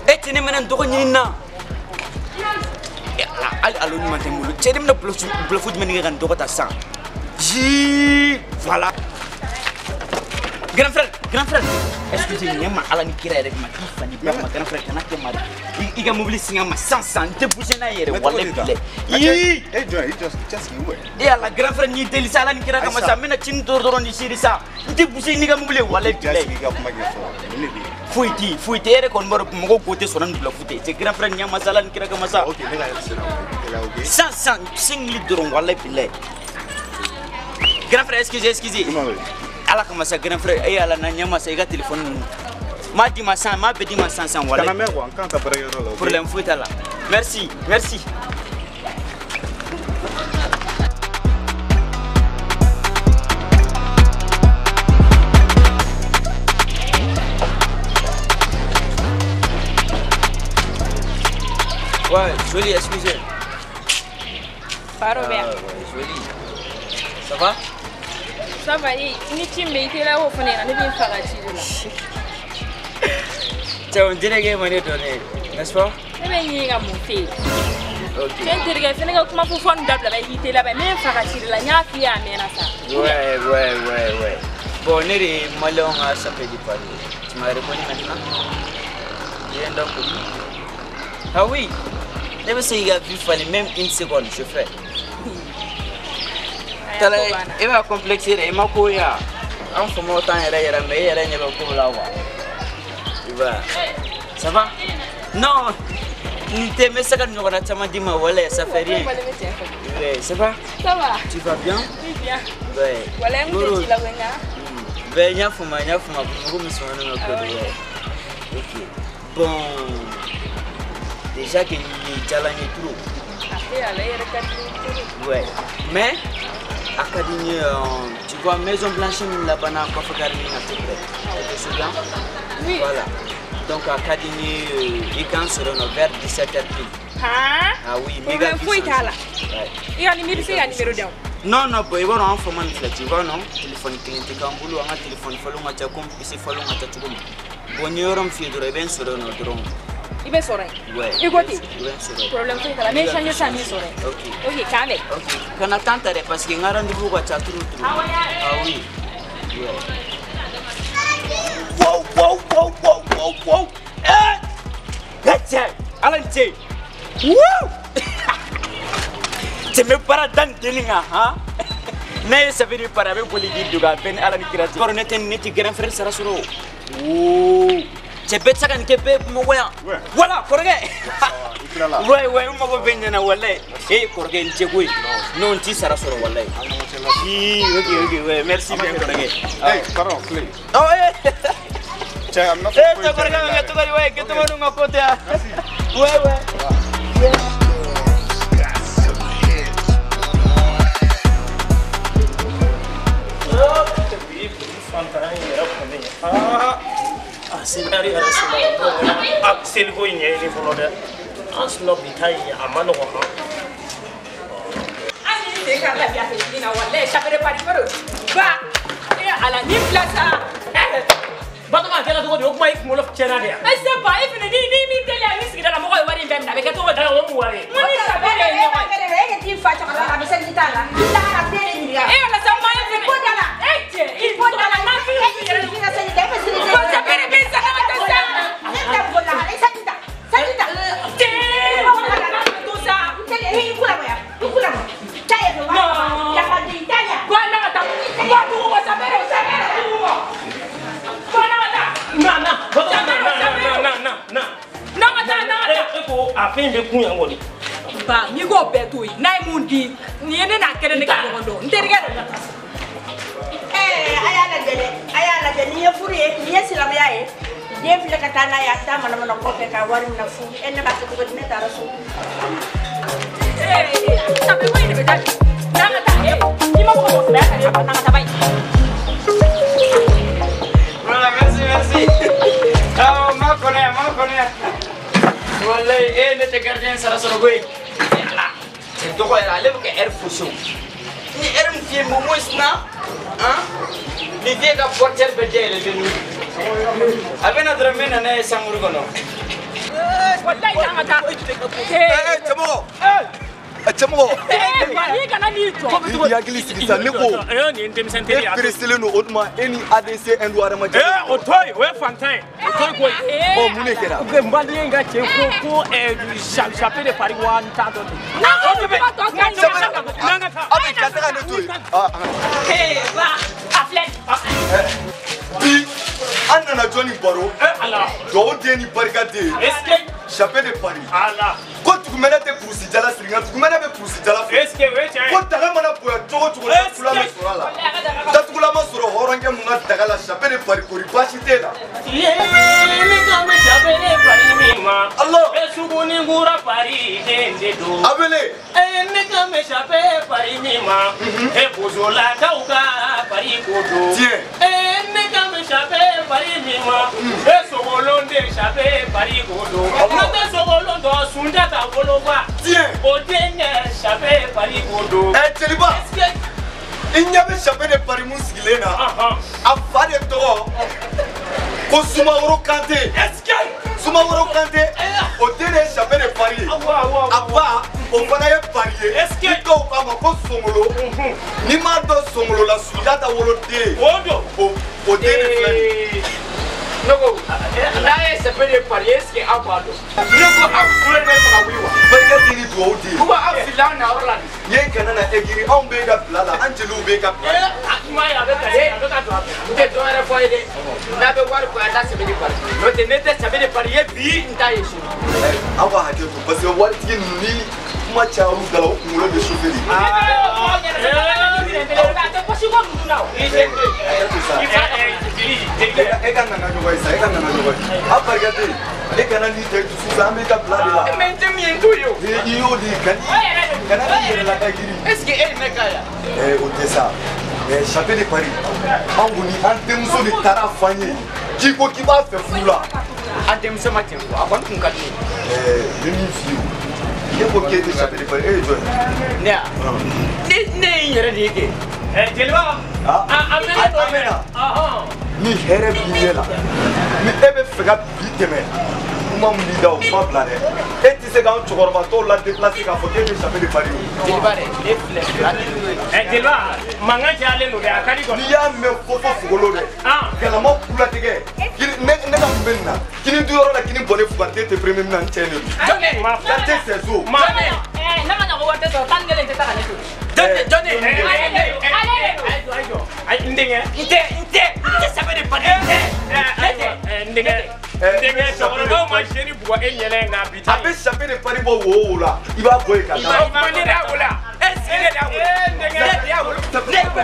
E tɛ ne mɛnɛ n dɔgɔ ɲini na. Hali alo ɲuman tɛ n bolo. Cɛ ne bɛna bluff jumɛn kɛ ka n dɔgɔ ta sisan? Jii, voilà. Grand frère, excusez moi, ma ala ni kira yɛrɛ ma k'i fa ni ba ma grand frère kana kɛ ma dɛ. I ka mobili singa ma san san n tɛ bouger n'a yɛrɛ walahi bilahi. Ii! E jɔn i jɔ cɛsigi où E ala grand frère n'i deli sa ala ni kira kama sa n bɛna ci ni dɔrɔn ni seri sa. N tɛ bouger n'i ka mobili ye walahi bilahi. I ka kuma kɛ fɔlɔ nin de bɛ yen. Foyi tɛ yen foyi tɛ e yɛrɛ kɔni b'a dɔn mɔgɔw ko tɛ sɔnna ni bluff tɛ. C'est grand frère ɲɛ ma sa ala ni kira kama sa. Ok ne ka yɛrɛ sera o ok. San san 5 minutes dɔrɔn walahi bilahi. Grand frère excusez. Ala kama sa grand frère e ala na ɲɛ ma sa i ka téléphone ninnu. M'a di ma san m'a bɛɛ di ma san san walahi. Kana mɛn quoi n kan ka baarakɛyɔrɔ la. Problème foyi t'a la. Merci merci. Ouais, joli, excusez. Pas Robert. Ouais, joli. Ça va? Ça va, ni tu me dis là au fond, ne viens pas là. Tiens, on dirait que m'en est donné, n'est-ce pas? Ne vais n'y aller mon fils. Ok. Tu dirais que comment pour faire une table avec il là, mais faire là, n'y a plus à mener ça. Ouais. Bon, on est malin à s'appeler du Paris. Tu m'as répondu maintenant? Viens donc. Ah oui. Ne me sais il fallait même une seconde, je fais. E b'a complexé dɛ i ma ko ya an faamaw t'an yɛrɛ yɛrɛ mais e yɛrɛ ɲɛ bɛ ko la quoi. Tu vois? Ça va? Non, n tɛ n bɛ se ka ɲɔgɔnna caman d'i ma walahi ça fait rien. Ouais, ça va? Ça va. Tu vas bien? Oui, bien. Ouais. Walahi n tɛ ci la koyi nka. Ben n y'a faamu mɔgɔ misɛnmanin ka ko don ouais. Ok. Bon, déjà que nin diyara n ye trop. A ala e yɛrɛ ka di n ye trop. Ouais. Mais Académie, tu vois, Maison Blanche, là-bas, à peu près. Tu te souviens? Oui. Voilà. Donc, Académie, il sera vers 17h pile. Ah? Ah oui, méga. Il y a un numéro, il y a un numéro. Non, non, il y a un format tu vois, non? Téléphone, un téléphone, il y a un téléphone, Il est soré. Ouais. Il côté. Il est soré. Problème c'est que la mais change ça mi soré. OK. OK, quand même. OK. Kana tanta de parce que nga rendez-vous quoi ça trop trop. Ah oui. Ouais. Wow wow wow wow wow wow. Eh! Tiens, alante. Wouh! Tu me para dan delinga, hein? Ne ça veut dire para be boli di duga ben ala ni kira. Cornete neti grand frère sara soro. Wouh! C'est bête ça quand kebe mogoya. Voilà, kɔrɔkɛ. Ouais ouais, n mago bɛ ɲɛna walahi. Eh kɔrɔkɛ n cɛ koyi. Non, n t'i sara sɔrɔ walahi. Si, OK OK, ouais, merci bien kɔrɔkɛ. Eh, pardon, clé. Oh eh. Cɛ, a bɛna fɔ Eh, cɛ kɔrɔkɛ bɛ kɛ cogo di? Ouais, kɛcogo dun ka ko tɛ yan. Ouais ouais. Ah, seliko in ɲɛɲini fɔlɔ dɛ an sinɔ bi ta in a ma nɔgɔn han. Hali ni sen ka lafiya fɛ ɲini na walayi sapere pari fɔlɔ ba e ala ni bila sa. Batoma a kɛra cogo di o kuma i kunkolo tiɲɛna de yan. E se ba e fɛnɛ ni min teliya ni sigida la mɔgɔ ye wari in bɛɛ minɛ a bɛ kɛ cogo di. O mun wari ye. N ko ni sapere ye ɲɔgɔn ye. E ka t'i fa cɛkɔrɔba la a bɛ seliji t'a la. I taara ka den de ɲininka. E ala sa maa ye fɛnɛ. Ko da la. E cɛ i Ko da la n'a fi yɛrɛ i ka seliji ta e bɛ seliji ta. Ko sapere bɛ sa ka taa sa. Ne tɛ bolo la e seliji ta seliji ta. Cɛ to sa. I kula mɔ yan i kula mɔ. Taa yɛ fɛ wa. Yafaden taa yan. Ko an ka taa. Ko dugu kɔ sapere sapere dugu kɔ. Ko an ka taa. Na na Batoma na na na na na. N'an ka taa n'an ka taa. E ko a fɛn bɛ kun yan kɔni. Ba n'i k'o bɛɛ to yen n'a ye mun di nin ye ne n'a kɛlen ne ka ɲɔgɔn dɔn n terikɛ de. Ɛɛ a y'a lajɛ dɛ a y'a lajɛ nin ye furu ye nin ye silamɛya ye den filɛ ka taa n'a ye a taa manamana kɔfɛ ka wari minɛ fu e ne b'a kɛ cogo di ne taara so. Ee sabe ko in de bɛ taa n'an ka taa e n'i ma fɔ ko mɔgɔ ka di n'an ka taa ba ye. Voilà, merci merci. Ah, ma connaît ma connaît. Wallahi e ne tɛ gardien sara sɔrɔ koyi. Ala cɛ dɔgɔ yɛrɛ ale bɛ ka heure faussé o. Ni heure min f'i ye au moins na hein ni den ka portière bɛ dayɛlɛlen don. A bɛ na dɔrɔn n bɛ na n'a ye sankuru kɔnɔ. Walayi k'an ka taa. Cɛmɔgɔ. Cɛmɔgɔ. I kana n'i jɔ. I hakili sigi sa ne ko. Nin ye denmisɛn teri ye. E pereselen don o tuma e ni ADC Hindu Adamaden. O to yen o ye fantan ye. O to yen koyi. Ɔ mun de kɛra. N baden ka cɛ ko Chape de Paris wa n t'a dɔn. N'a ko kuma tɔ ka ɲi. Aw bɛ ka taga ne to yen. Ba a filɛ. Bi an nana jɔnni baro. Duwawu den ni barika den. Chape de Paris. Ko dugumɛnɛ tɛ kurusi jala siri nka dugumɛnɛ bɛ kurusi jala fɛ. Ko daga mana bonya cogo cogo datugulan bɛ sɔrɔ a la. Datugulan ma sɔrɔ hɔrɔnkɛ mun ka daga la Chape de Paris kori baasi t'e la. Ne kan bɛ Chape de Paris min ma. Allah. Suguni kura Paris den de don. A wele. Ne kan bɛ Chape Paris min ma. Bozolakaw ka Paris ko don. Tiɲɛ. Ne kan bɛ Chape Paris min ma. Sogolon de Chape Paris ko don. N'o tɛ sogolon dɔ Sunjata woloba. Tiɲɛ. O den kɛ Chape Paris ko don. Jeliba. I ɲɛ bɛ Chape de Paris mun sigilen na. A fa de tɔgɔ ko Sumaworo Kante. Sumaworo Kante o den de ye Chape de Paris ye. A ba o fana ye Paris ye. Ni dɔw k'a ma ko Songolo. N'i m'a dɔn Songolo la Sunjata woloden. O don. O den de filɛ nin ye. Ne ko n'a ye Chape de Paris est ce que aw b'a dɔn? Ne ko aw kulo bɛ fɛ ka wuli wa? Barika den ni duwawu den. Ou bien aw filila an na yɔrɔ la de. Ye kana na egiri anw b'e ka bila la an jeliw b'e ka bila la. A kuma ye a bɛ ka a bɛ ka don a fɛ. N tɛ dɔwɛrɛ fɔ a ye dɛ. N'a bɛ wari bɔ a taa Chape de Paris. N'o tɛ ne tɛ Chape de Paris ye bi n t'a ye sini. Aw ka hakɛ to parce que waritigi ninnu ni kuma cayar'u da la u kunkolo bɛ chauffer de. E ka nana ɲɔgɔn ye sa e ka nana ɲɔgɔn ye a barika tɛ yen e kana n'i jɛ dusu sa an b'i ka bila de la. Mais n tɛ min ye n t'o ye o. I y'o de ye kana n'i yɛrɛ la ka girin. Est ce que e ye ne ka yan. O tɛ sa Chape de Paris an kɔni an denmuso de taara f'an ye k'i ko k'i b'a fɛ furu la. An denmuso ma ten fɔ a kɔni kun ka di ne ye. N bɛ min f'i ye o ne ko k'e tɛ Chape de Paris e ye jɔn ye. Ne ya ne ye n yɛrɛ de ye kɛ. Jeliba. A mɛnna. Ni hɛrɛ b'i ɲɛ la ni e bɛ fɛ ka bi tɛmɛ kuma min b'i da o kuma bila dɛ e tɛ se k'an cɛkɔrɔbatɔw la déplacer k'a fɔ k'e bɛ Chape de Paris ye. Jeliba dɛ ne filɛ Jeliba mankan cayalen don dɛ a ka di kɔni. N'i y'a mɛn fo fo fogolo dɛ galama kulatigɛ ne ka mun bɛ nin na kini duyɔrɔ la kini bɔnnen fugariden tɛ premier min na n cɛ de don. Kante Sɛso. Ne ma ɲɔgɔn wari tɛ sɔrɔ 11 tɛ taa ka ne to. Jɔn n denkɛ. N tɛ Chape de Paris n tɛ. N denkɛ cɛkɔrɔbaw ma seri bugɔ e ɲɛna nka bi ta. A bɛ Chape de Paris bɔ wo o wo la i b'a bɔ yen ka taa. Ne de y'a wolo e sigi ne de y'a wolo. Ne de y'a wolo. Ne de.